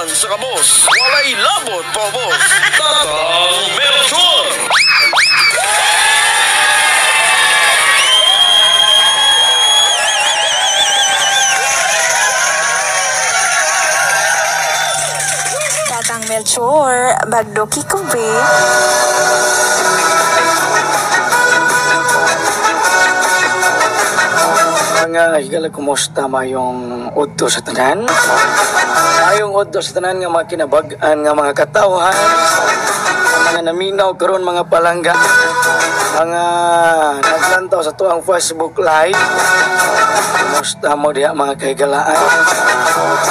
Gikan sa kabos, walay labot paubos. Tatang Melchor! Tatang Melchor, bagdoki ko be. Mga higala, kumusta mayong udto sa tanan? Mayong udto sa tanan nga mga kinabag-an nga mga katawhan, mga naminaw karon mga palangga, mga naglantaw sa tuang Facebook Live. Kumusta mo diha mga kahigalaan,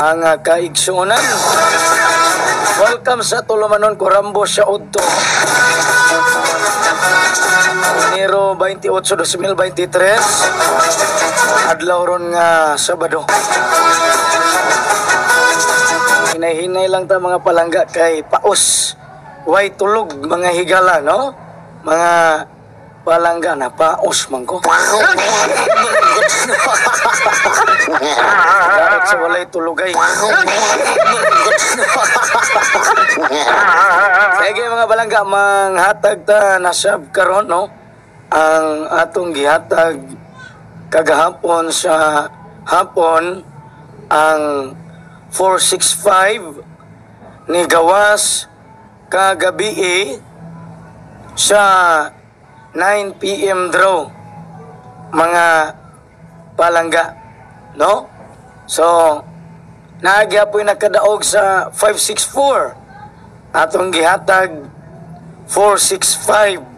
mga kaigsuonan? Welcome sa Tulumanon Kurambo sa udto. Enero 28, 2023, adlaw ron nga Sabado. Hinay-hinay lang ta mga palangga kay paos. Way tulog mga higala, no? Mga palangga na paos man ko. Dapat sa walay tulugay. Sige mga palangga, manghatag ta nasab karon, no? Ang atong gihatag kagahapon sa hapon ang 465 ni gawas kagabi sa 9 PM draw mga palangga, no? So naagyapoy nakadaog sa 564, atong gihatag 465.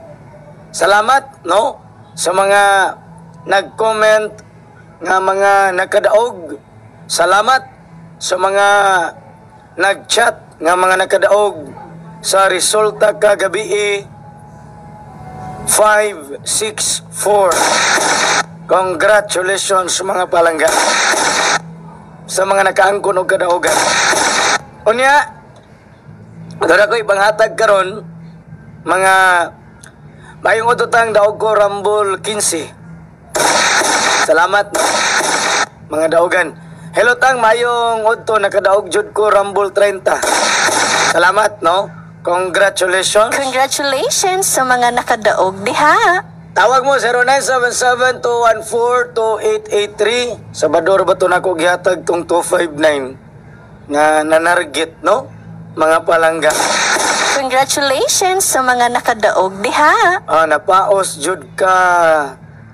Salamat, no, sa mga nag-comment nga mga nakadaog. Salamat sa mga nag-chat nga mga nakadaog sa resulta kagabi 564. Congratulations mga palangga sa mga nakaangkon og kadaogan. Unya, dara ko ibanghatag karon mga mayong udtang daog ko Rambol 15. Salamat mga daogan. Hello tang, mayong udto nakadaog jud ko Rambol 30. Salamat, no? Congratulations. Congratulations sa mga nakadaog diha. Tawag mo 0977-214-2883. Sabador ba to nako gihatag tong 259 nga nanarget, no? Mga palangga. Congratulations sa mga nakadaog diha. Ah, napaos jud ka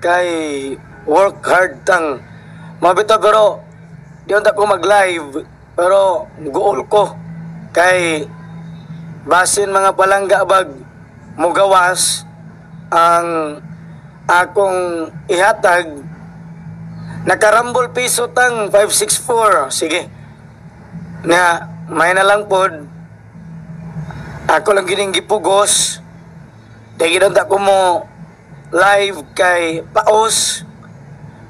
kay work hard tang. Mabito pero di unta ko mag-live pero goal ko kay basin mga palangga bag mugawas ang akong ihatag. Nakarambol piso tang 564. Sige. Nga may na lang pod. Ako lang gining gipugos. Dahil ginunta ko mo live kay paos.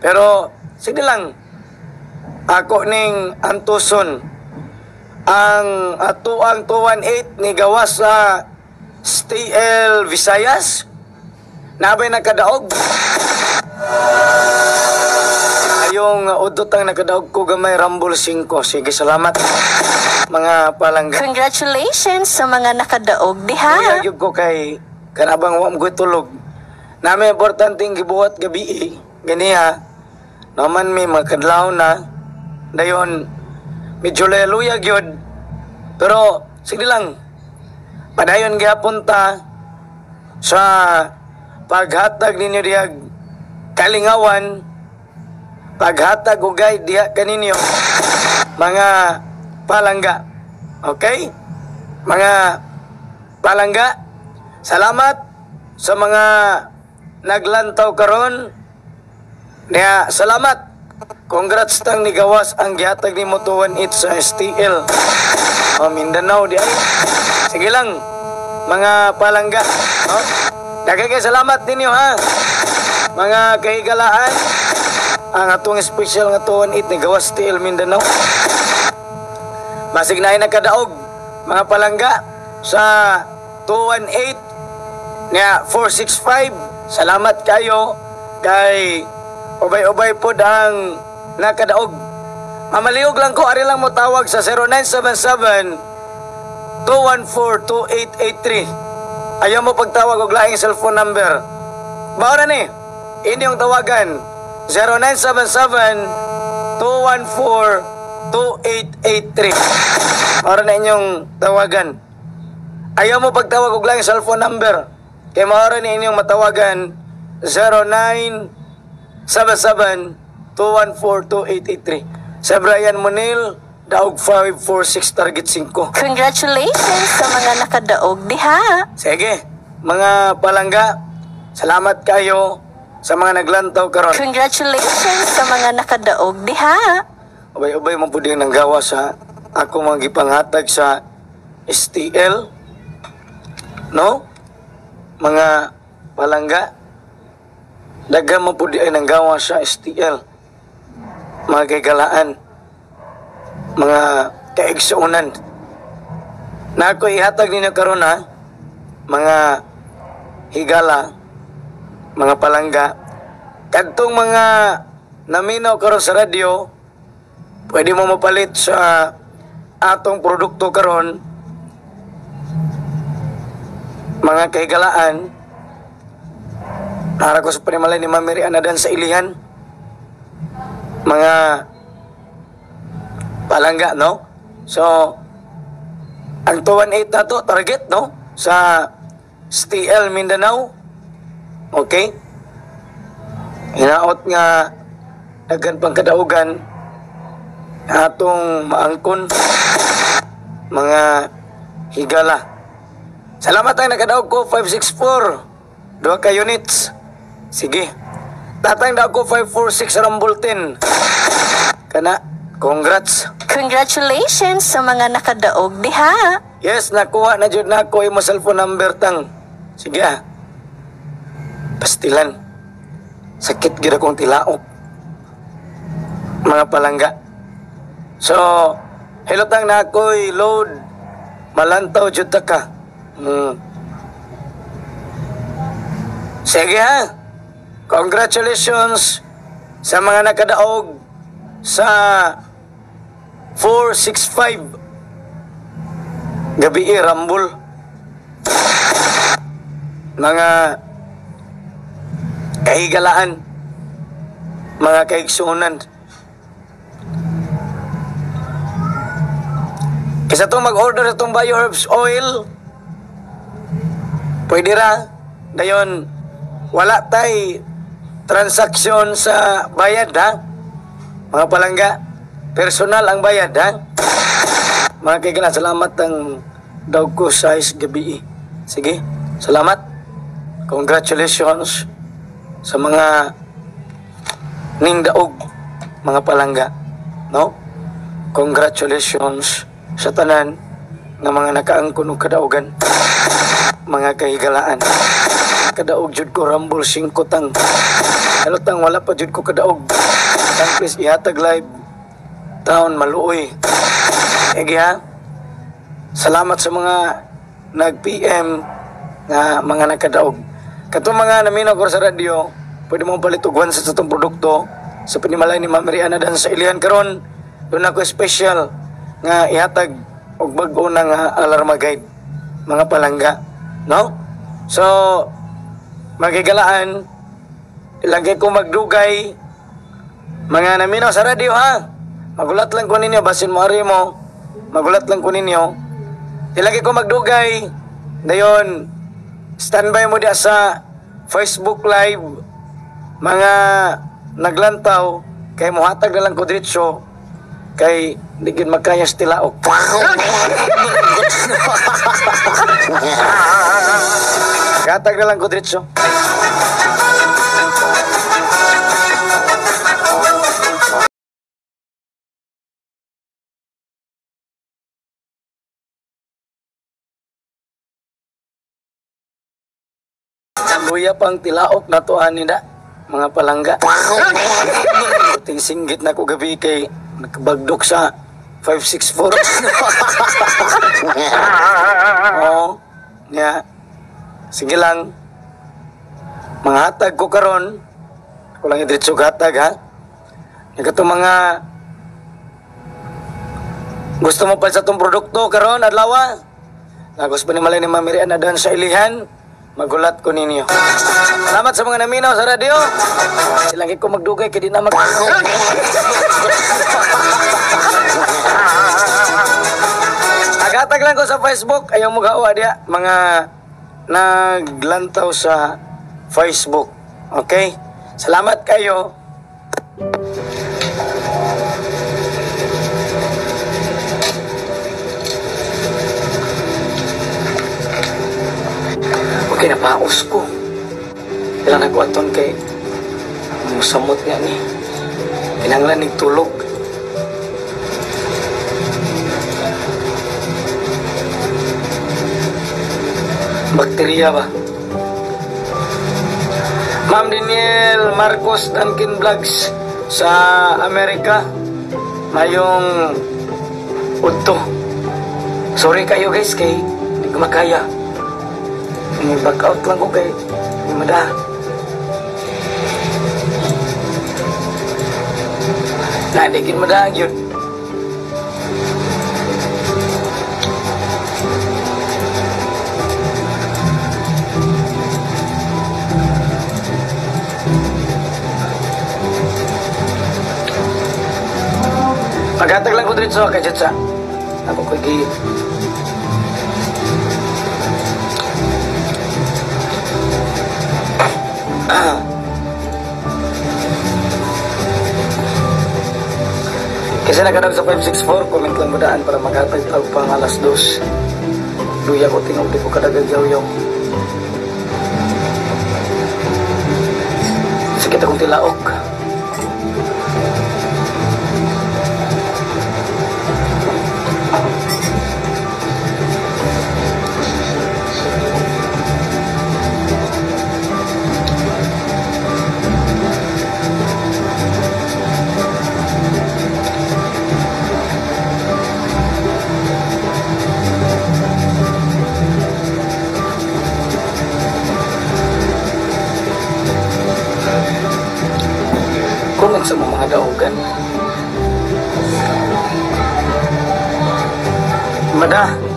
Pero sige lang. Ako ning antuson ang atuang 218 ni gawas sa STL Visayas. Nabay nakadaog. Ayong udot ang nakadaog ko gamay Rambol 5. Sige, salamat mga palangga. Congratulations sa mga nakadaog diha. Kaya ko kay kanabang wa mo tulog. Nami importanteng gibuhat gabi ganiha. Naman may makadlaw na. Dayon medyo luya gyud. Pero sige lang. Padayon gyapon ta sa paghatag ninyo dihag kalingawan, paghatag og guide diha kaninyo mga palangga. Okay? Mga palangga, salamat sa mga naglantaw karon. Niya, salamat. Congrats tang nigawas ang gihatag nimo 218 sa STL. O Mindanao di ay. Sige lang mga palangga, no? Daghang kay salamat ninyo ha. Mga kahigalaan, ang atong special nga 218 ni gawas STL Mindanao. Masig na nakadaog mga palangga sa 218 nga 465. Salamat kayo kay ubay-ubay pod ang nakadaog. Mamalihog lang ko, ari lang mo tawag sa 0977 214-2883. Ayaw mo pagtawag og laing cellphone number. Mao na ni. Inyong tawagan 0977 214-2883. Mao na inyong tawagan. Ayaw mo pagtawag og laing cellphone number. Kay mao ra ni inyong matawagan 0977 214-2883. Sa Brian Munil, daog 546 target 5. Congratulations sa mga nakadaog diha. Sige, mga palangga, salamat kayo sa mga naglantaw karon. Congratulations sa mga nakadaog diha. Ubay-ubay man pud yung nanggawa sa ako mga gipanghatag sa STL. No? Mga palangga, daghan man pud ay nanggawa sa STL. Mga kaigalaan, mga kaigsuonan. Na ako ihatag ninyo karon ha, mga higala, mga palangga, kadtong mga naminaw karon sa radyo, pwede mo mapalit sa atong produkto karon, mga kahigalaan. Nara ko sa panimalay ni Ma'am Mary Anadan sa Ilihan, mga palangga, no? So, ang 218 na to, target, no? Sa STL Mindanao. Okay? Hinaot nga daghan pang kadaugan atong maangkon, mga higala. Salamat ang nakadaog ko 564 duha ka units. Sige. Tatang daog ko 546 Rumble 10. Kana, congrats. Congratulations sa mga nakadaog diha. Yes, nakuha na jud nako imo cellphone number tang. Sige ah. Pastilan. Sakit gid akong tilaok. Mga palangga. So, hello tang na ako'y load. Malantaw jud ta ka. Sige ha. Congratulations sa mga nakadaog sa 465 gabi Rambol. Mga kahigalaan, mga kaigsunan. Kaysa itong mag-order itong BioHerbs oil, pwede ra. Dayon, wala tay transaksyon sa bayad, ha? Mga palangga, personal ang bayad, ha? Mga kaibigan, salamat ang daw ko size gabi. Sige, salamat. Congratulations sa mga ningdaog, mga palangga, no? Congratulations sa tanan nga mga nakaangkon og kadaugan, mga kahigalaan. Kadaog jud ko Rumble 5 tang. Hello tang, wala pa jud ko kadaog. Tang please ihatag live. Taon maluoy. Ege ha. Salamat sa mga nag-PM nga mga nakadaog. Katong mga naminaw ko sa radyo, pwede mo palit og sa atong produkto sa panimalay ni Ma'am Mariana Dan sa Ilihan karon. Doon ako special nga ihatag og bag-o na nga alarma guide, mga palangga, no? So, magigalaan, ilagay ko magdugay, mga naminaw sa radyo ha. Magulat lang ko ninyo, basin mo ari mo, magulat lang ko ninyo. Ilagay ko magdugay, dayon, standby mo diya sa Facebook Live, mga naglantaw, kay muhatag na lang ko diretso, kay di gid makaya sa tilaok. Gatag na lang ko diretso. Luya pang tilaok na to ani na, mga palangga. Ting singgit na ko gabi kay nakabagdok sa 564. Oo. Nya. Sige lang. Mga hatag ko karon. Ako lang idiretso hatag ha. Nya katong mga Gusto mo pa sa itong produkto karon adlaw? Na gusto ni malay ni Ma'am Miriam na daan sa ilihan, magulat ko ninyo. Salamat sa mga naminaw sa radyo. Silangit ko magdugay kay di na mag Agatag lang ko sa Facebook, ayaw mo gawa diya mga naglantaw sa Facebook. Okay? Salamat kayo. Okay, napaos ko. Kailangan ko aton kay musamot nga ni. Kinanglan nig tulog. Bakterya ba? Ma'am Daniel Marcos Duncan Vlogs sa Amerika. Mayong udto. Sorry kayo guys kay hindi ko makaya. Back out lang ko kay hindi mada. Na, di kin mada yun. Paghatag lang ko dito kay Jetsa. Ako ko gi Kasi naghanap sa 564, comment lang mo daan para maghatag tag pang alas 2. Luya ko tingog, di ko kadagag yaw-yaw. Sakit akong tilaok. Comment sa mga daogan. Mada.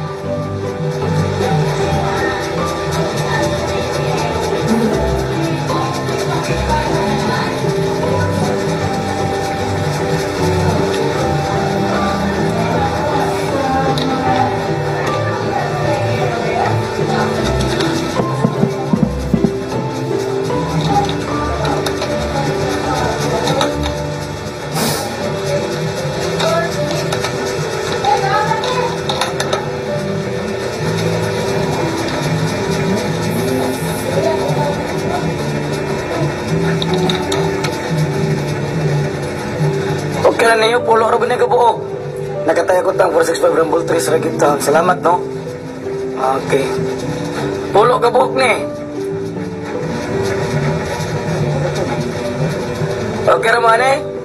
Okay na niyo, pulo ra ba niya kabuok? Nakataya ko tang 465 Rumble 3 sa Ragita. Salamat, no? Okay. Pulo kabuok ni. Okay ra man eh?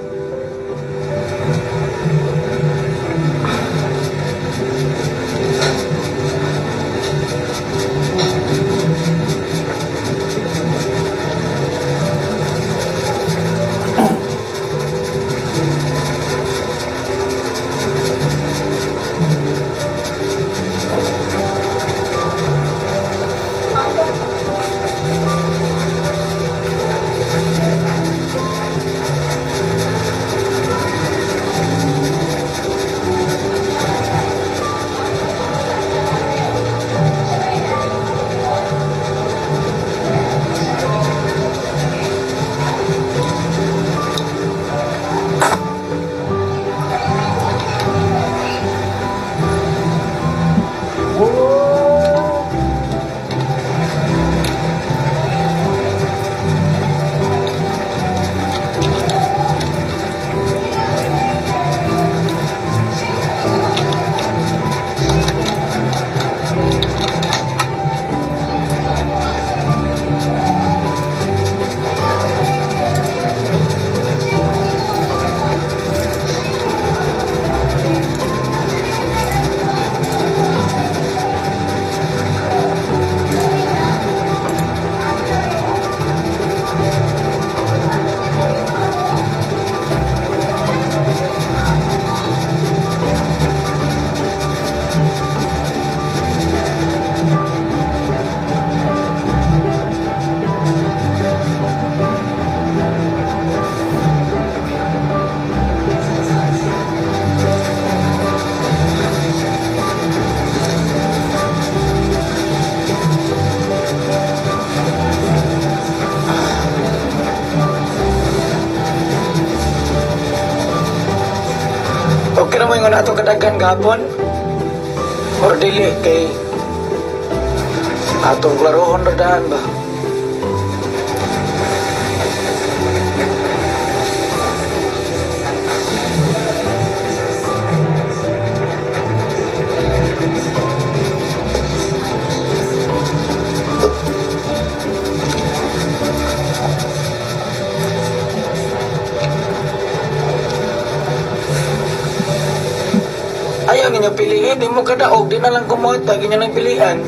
kadagan gahapon or dili kay atong klarohon ra daan ba. Ayaw ninyo piliin, di mo kadaog, di na lang kumuhatag, inyo nang pilian.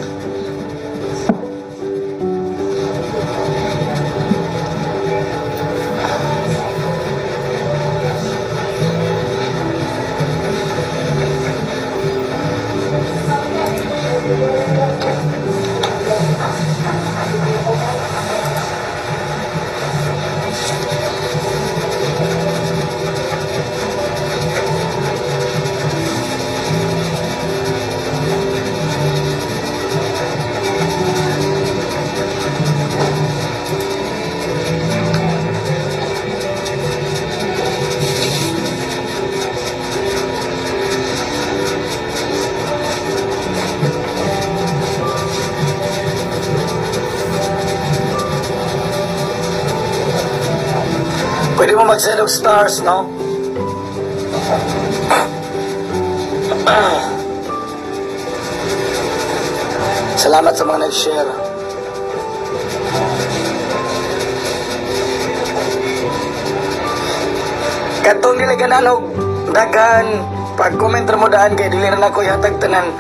Pwede mo mag-send of stars, no? Salamat sa mga nag-share. Katong dili ganahan og daghan, pag-comment ra mo daan kay dili ra nako ihatag tanan.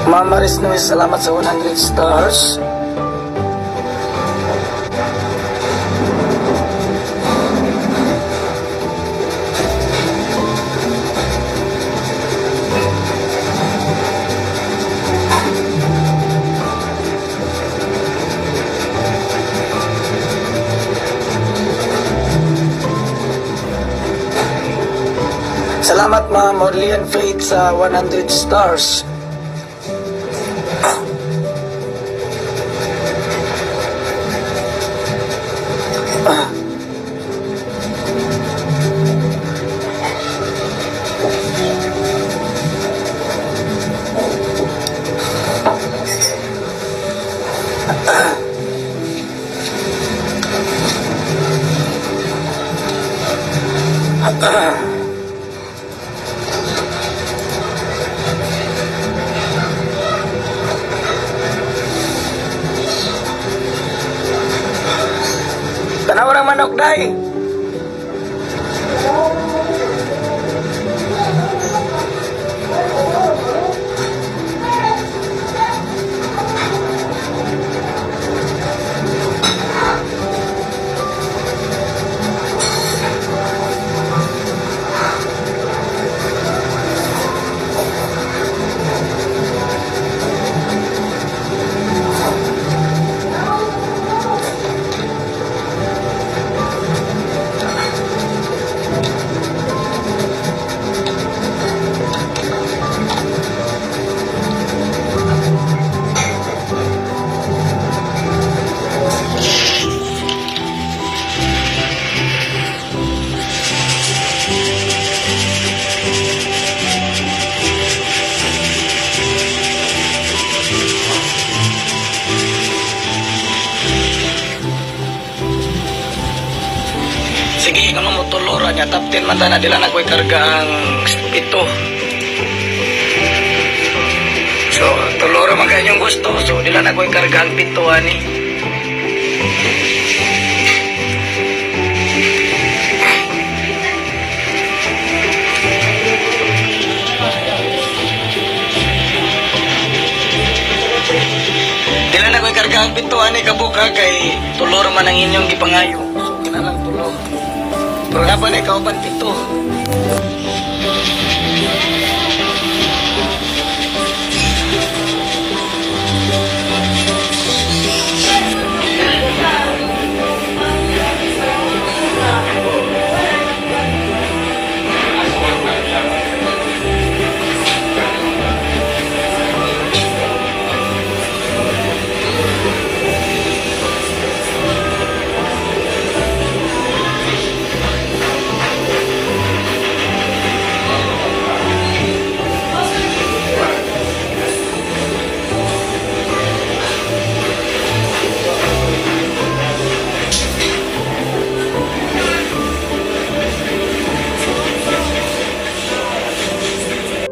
Mama Maris Noy, salamat sa 100 stars. Salamat Ma'am Orlean Faith sa 100 stars. Tanaw ng manok, day. Sige, nga mo tulo ra niya, top 10 man ta na, dila na ko'y karga ang pito. So, tulo ra man kayong gusto. So, dila na ko'y karga ang pito ani. Dila na ko'y karga ang pito ani kabuka kay tulo ra man ang inyong gipangayo. So, kinalang tulo. Pero dapat na ikaw pito.